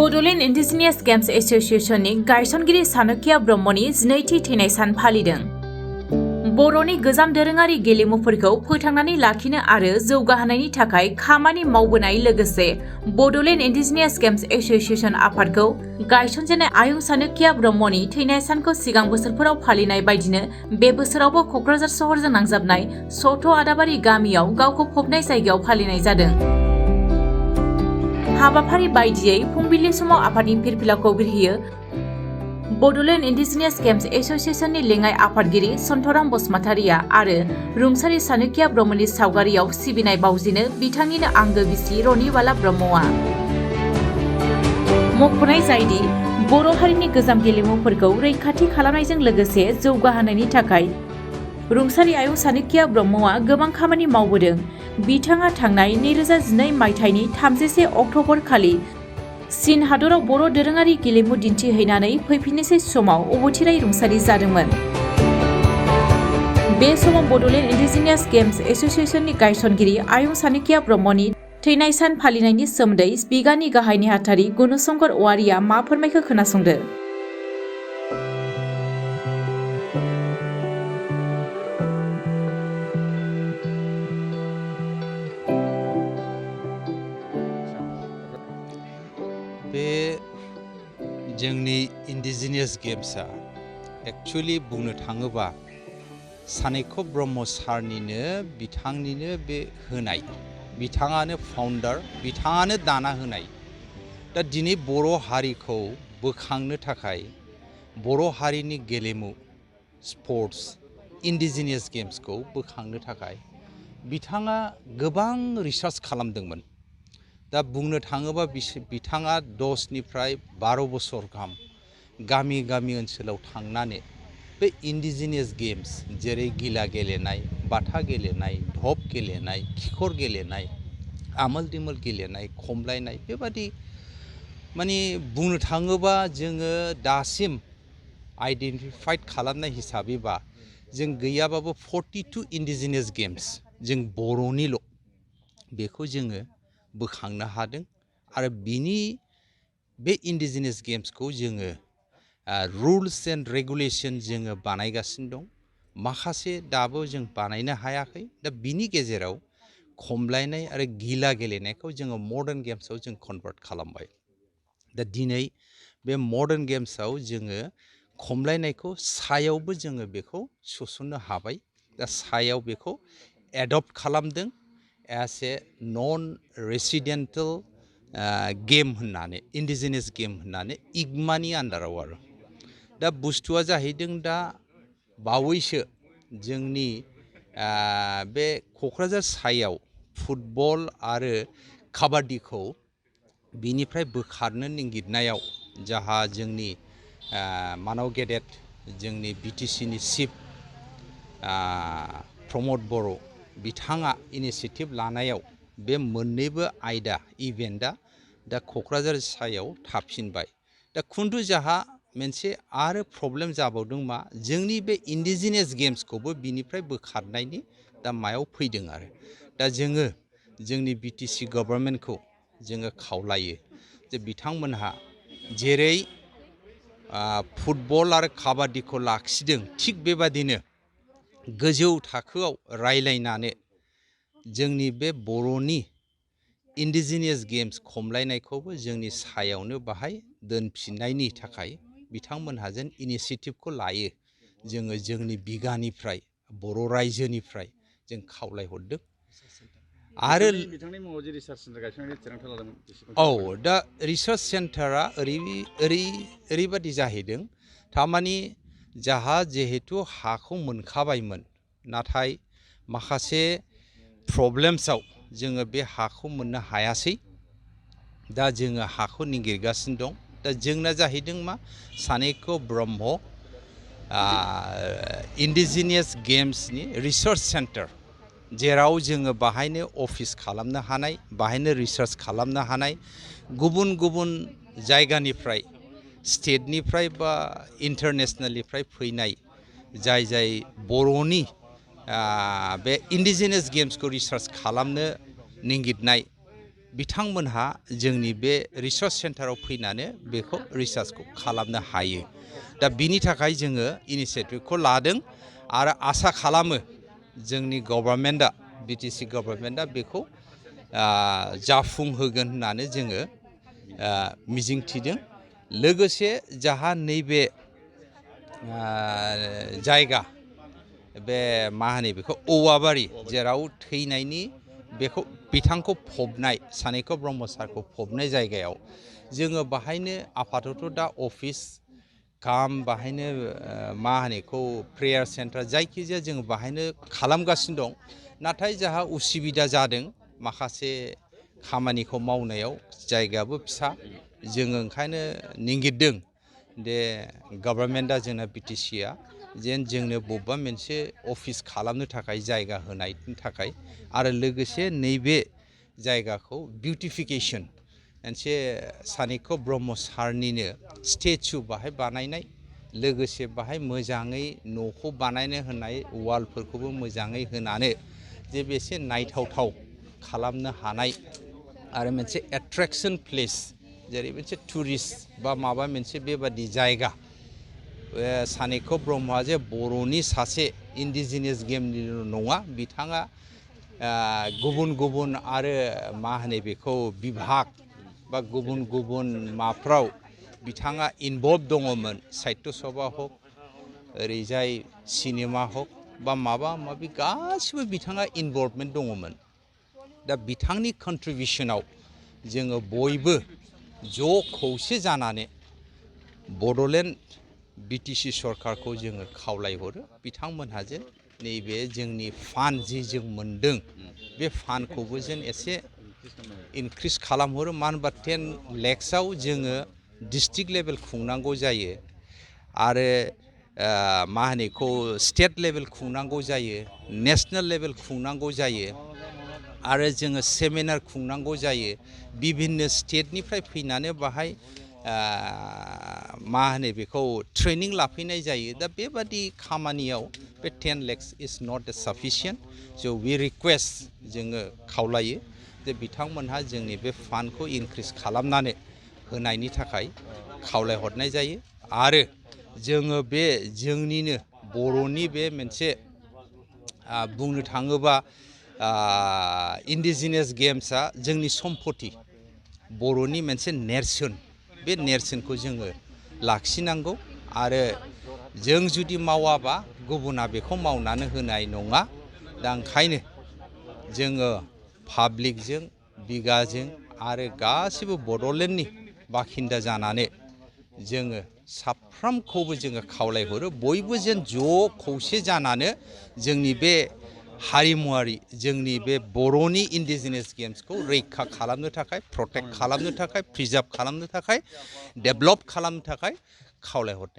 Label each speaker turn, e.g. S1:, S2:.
S1: Bodoland Indigenous Games Associationनि गायसनगिरि सानकिया ब्रह्मनि 12थि थैनाय सान फालिदों। बर'नि गोजाम दोरोङारि गेलेमुफोरखौ फोथांनानै लाखिनो आरो जौगाहोनायनि थाखाय खामानि मावबोनाय लोगोसे बड'लेण्ड इन्डिजिनियास गेम्स एसोसिएशन आफादखौ गायसनजेननाय आयं सानकिया ब्रह्मनि थैनाय सानखौ सिगां बोसोरफोराव फालिनाय बायदिनो बे बोसोरावबो क'क्राझार सहरजों नांजाबनाय सथ' आदाबारि गामियाव गावखौ फबनाय जायगायाव फालिनाय जादों। हाबाफारि बायदियै फुंबिलि समाव आफादनि फिरफिलाखौ बिरहोयो बड'लेण्ड इन्डिजिनियास गेम्स एसोसिएशननि लेङाइ आफादगिरि सन्तराम बसुमतारिया आरो रुंसारि सानकिया ब्रह्मनि सावगारियाव सिबिनाय बावजेनो बिथांनिनो आंगो बिसि रनिबाला ब्रह्मआ। मख'नाय जायोदि बर' हारिनि गोजाम गेलेमुफोरखौ रैखाथि खालामनायजों लोगोसे जौगाहोनायनि थाखाय रुंसारि आयं सानकिया ब्रह्मआ गोबां खामानि मावबोदों। बिथाङा थांनाय 2012 मायथाइनि 31 अक्ट'बर खालि चीन हादराव बर' दोरोङारि गेलेमु दिन्थिहैनानै फैफिननोसै समाव अबथिरायै रुंसारि जादोंमोन। बे समाव बड'लेण्ड इन्डिजिनियास गेम्स एसोसिएशननि गायसनगिरि आयं सानकिया ब्रह्मनि थैनाय सान फालिनायनि सोमोन्दै बिगानि गाहाय नेहाथारि गुनुशंकर औवारिया मा फोरमायखो खोनासंदो।
S2: बे जोंनि इन्डिजिनियास गेम्सआ एक्चुअली बुंनो थाङोबा सानैखौ ब्रह्म सारनिनो बिथांनिनो बे होनाय, बिथाङानो फाउन्डार, बिथाङानो दाना होनाय। दा दिनै बर' हारिखौ बोखांनो थाखाय बर' हारिनि गेलेमु स्पर्ट्स इन्डिजिनियास गेम्सखौ बोखांनो थाखाय बिथाङा गोबां रिसार्च खालामदोंमोन। दा बुंनो थाङोबा बिथाङा 10निफ्राय 12 बोसोर गाहाम गामि गामि ओनसोलाव थांनानै बे इन्डिजिनियास गेम्स जेरै गिला गेलेनाय, बाथा गेलेनाय, धप गेलेनाय, खिखर गेलेनाय, आमोल दिमोल गेलेनाय, खमलायनाय बेबादि माने बुंनो थाङोबा जोङो दासिम आइडेन्टिफाइड खालामनाय हिसाबैबा जों गैयाबाबो 42 इन्डिजिनियास गेम्स जों बर'निल' बेखौ जोङो बोखांनो हादों आरो बिनि बे इन्डिजिनियास गेम्सखौ जोङो रुल्स एन्ड रेगुलेसन जोङो बानायगासिनो दं। माखासे दाबो जों बानायनो हायाखै। दा बिनि गेजेराव खमलायनाय आरो गिला गेलेनायखौ जोङो मडार्न गेम्सआव जों कनभार्ट खालामबाय। दा दिनै बे मडार्न गेम्सआव जोङो खमलायनायखौ सायावबो जोङो बेखौ सोसननो हाबाय। दा सायाव बेखौ एडप्ट खालामदों एज ए नन रेसिडेन्टेल गेम होननानै, इन्डिजिनियास गेम होननानै इगमानि आन्दाराव आरो। दा बुस्थुआ जाहैदों दा बावैसो जोंनि बे क'क्राझार सायाव फुटबल आरो काबाड्डिखौ बिनिफ्राय बोखारनो नागिरनायाव जाहा जोंनि मानव गेदेत जोंनि बिटिसिनि चिफ प्रमद बर' बिथाङा इनिसियेटिभ लानायाव बे मोननैबो आयदा इभेन्टआ दा क'क्राझार सायाव थाफिनबाय। दा खिन्थु जाहा मोनसे आरो प्रब्लेम जाबावदों मा जोंनि बे इन्डिजिनियास गेम्सखौबो बिनिफ्राय बोखारनायनि दा मायाव फैदों आरो। दा जोङो जोंनि बिटिसि गभर्नमेन्टखौ जोङो खावलायो जे बिथांमोनहा जेरै फुटबल आरो काबाड्डिखौ लाखिदों थिग बेबादिनो गोजौ थाखोआव रायलायनानै जोंनि बे बर'नि इन्डिजिनियास गेम्स खमलायनायखौबो जोंनि सायावनो बाहाय दोनफिननायनि थाखाय बिथांमोनहा जेन इनिसियेटिभखौ लायो जोङो जोंनि बिगानिफ्राय बर' रायजोनिफ्राय जों खावलायहरदों। आरो
S3: बिथांनि मुङाव जे रिसार्च सेन्टार गायसननायनि थिरांथा लादोंमोन।
S2: औ, दा रिसार्च सेन्टारा ओरैबादि जाहैदों थारमानि जाहा जिहेतु हाखौ मोनखाबायमोन नाथाय माखासे प्रब्लेम्सआव जोङो बे हाखौ मोननो हायासै। दा जोङो हाखौ नागिरगासिनो दं। दा जोंना जाहैदों मा सानैखौ ब्रह्म इन्डिजिनियास गेम्सनि रिसार्च सेन्टार जेराव जोङो बाहायनो अफिस खालामनो हानाय, बाहायनो रिसार्च खालामनो हानाय, गुबुन गुबुन जायगानिफ्राय स्टेटनिफ्राय बा इन्टारनेसनेलनिफ्राय फैनाय जाय बर'नि बे इन्डिजिनियास गेम्सखौ रिसार्च खालामनो नागिरनाय बिथांमोनहा जोंनि बे रिसर्च सेन्टाराव फैनानै बेखौ रिसार्चखौ खालामनो हायो दा बिनि थाखाय जोङो इनिसियेटिभखौ लादों आरो आसा खालामो जोंनि गभर्नमेन्टआ बिटिसि गभर्नमेन्टआ बेखौ जाफुंहोगोन होननानै जोङो मिजिंथिदों लोगोसे जाहा नैबे जायगा बे मा होनो बेखौ औवाबारि जेराव थैनायनि बेखौ बिथांखौ फबनाय सानैखौ ब्रह्म सारखौ फबनाय जायगायाव जोङो बाहायनो आपातत दा अफिस काम बाहायनो मा होनो बेखौ प्रेयार सेन्टार जायखिजाया जोङो बाहायनो खालामगासिनो दं नाथाय जाहा उसुबिदा जादों माखासे खामानिखौ मावनायाव जायगायाबो फिसा जोङो ओंखायनो निंगिरदों दे गभर्नमेन्टआ जोंना बिटिसिआ जेन जोंनो बबेबा मोनसे अफिस खालामनो थाखाय जायगा होनायनि थाखाय आरो लोगोसे नैबे जायगाखौ बिउटिफिकेसन मोनसे सानैखौ ब्रह्म सारनिनो स्टेचु बाहाय बानायनाय लोगोसे बाहाय मोजाङै न'खौ बानायनो होनाय वालफोरखौबो मोजाङै होनानै जे बेसे नायथावथाव खालामनो हानाय आरो मोनसे एट्रेक्सन प्लेस जेरै मोनसे टुरिस्ट बा माबा मोनसे बेबादि जायगा सानैखौ ब्रह्मआ जे बर'नि सासे इन्डिजिनियास गेमनि नङा बिथाङा गुबुन गुबुन आरो मा होनो बेखौ बिभाग बा गुबुन गुबुन माफ्राव बिथाङा इनभल्भ दङमोन साहित्य सभा हक ओरैजाय सिनेमा हक बा माबा माबि गासिबो बिथाङा इनभल्भमेन्ट दङमोन दा बिथांनि कन्ट्रिबिउसनाव जोङो बयबो ज' खौसे जानानै बड'लेण्ड बिटिसि सरकारखौ जोङो खावलायहरो बिथांमोनहा जे नैबे जोंनि फान्ड जि जों मोनदों बे फान्डखौबो जेन एसे इनक्रिज खालामहरो मानो होनबा 10 lakhsआव जोङो डिस्ट्रिक्ट लेभेल खुंनांगौ जायो आरो मा होनो बेखौ स्टेट लेभेल खुंनांगौ जायो नेशनेल लेभेल खुंनांगौ जायो आरो जोङो सेमिनार खुंनांगौ जायो बिभिन्न स्टेटनिफ्राय फैनानै बाहाय मा होनो बेखौ ट्रेनिं लाफैनाय जायो दा बेबादि खामानियाव बे 10 lakhs इज नट साफिसियेन्ट स' वी रिक्वेस्ट जोङो खावलायो जे बिथांमोनहा जोंनि बे फान्डखौ इनक्रिज खालामनानै होनायनि थाखाय खावलायहरनाय जायो आरो जोङो बे जोंनिनो बर'नि बे मोनसे बुंनो थाङोबा इन्डिजिनियास गेम्सआ जोंनि सम्पति बर'नि मोनसे नेरसोन बे नेरसोनखौ जोङो लाखिनांगौ आरो जों जुदि मावाबा गुबुना बेखौ मावनानै होनाय नङा दा ओंखायनो जोङो पाब्लिकजों बिगाजों आरो गासिबो बड'लेण्डनि बाखिन्दा जानानै जोङो साफ्रोमखौबो जोङो खावलायहरो बयबो जेन ज' खौसे जानानै जोंनि बे हारिमुवारि जोंनि बे बर'नि इन्डिजिनियास गेम्सखौ रैखा खालामनो थाखाय प्रटेक्ट खालामनो थाखाय प्रिजार्भ खालामनो थाखाय डेभेलप खालामनो थाखाय खावलायहरनाय